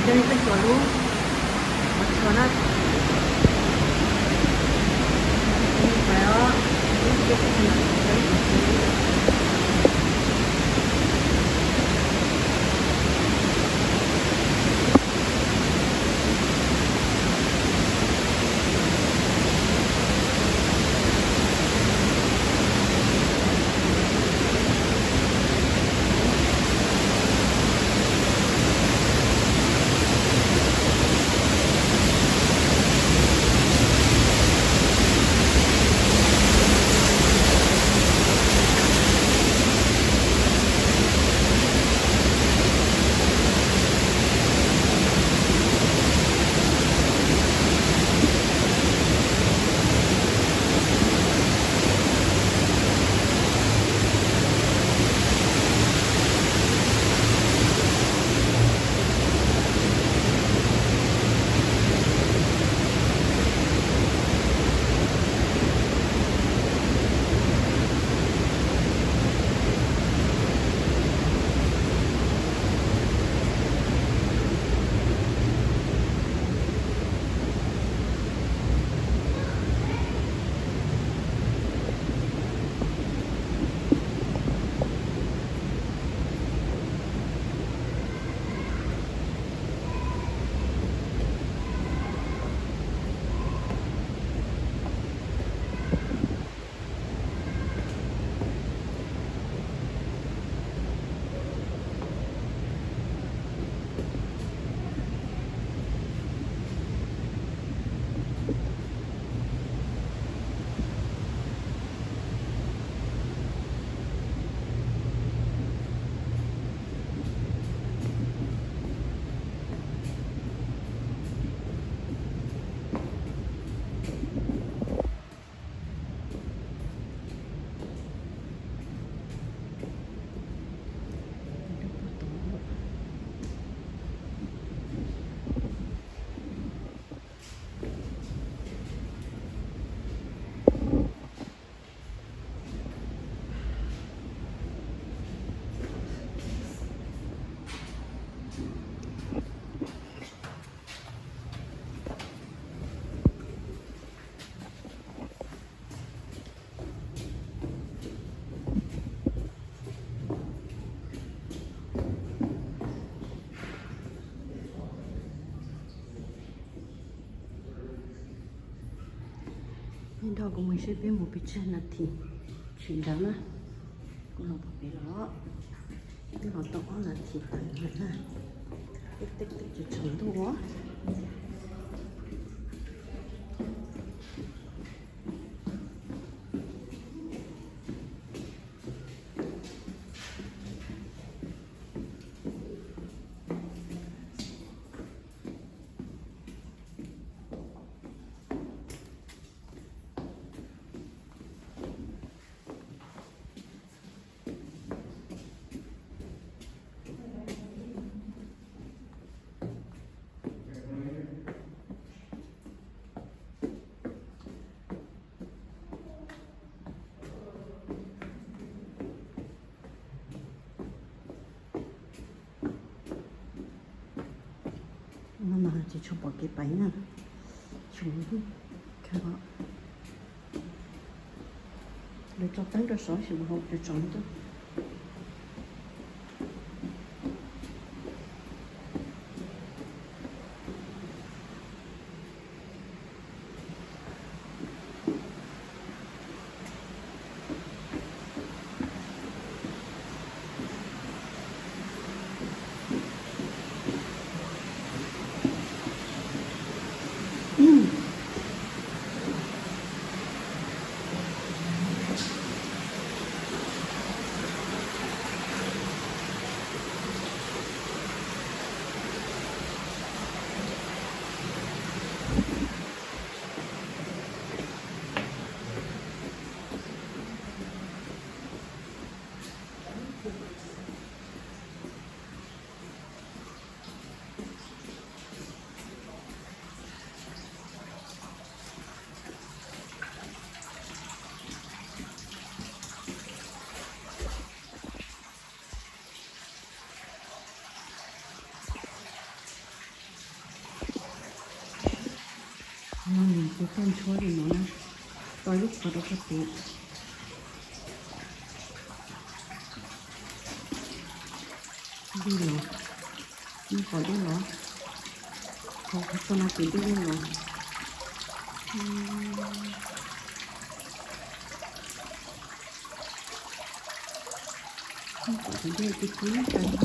Coj nej tuaj xyuas lub qhov tsho na. Nyob nrog kuv mus seb peb mus pes tsawg nas this tshwm ntawd na. Kuv los pom pem los, twb los tau ob nas this tawm lawm na. Peb teb teb tsaus ntuj. No mas tsis tshua pom kev pais na, tsis khawb. Lawv tso teeb rau saud tab sis mas hauv tsaus ntuj. Tus toj ntshuab li no na, tso ib lub qhov rau koj tus. Dej los, nej pom dej los? Qhov, qhov tso no ces dej los. Nej pom tus dej tib tib tawg.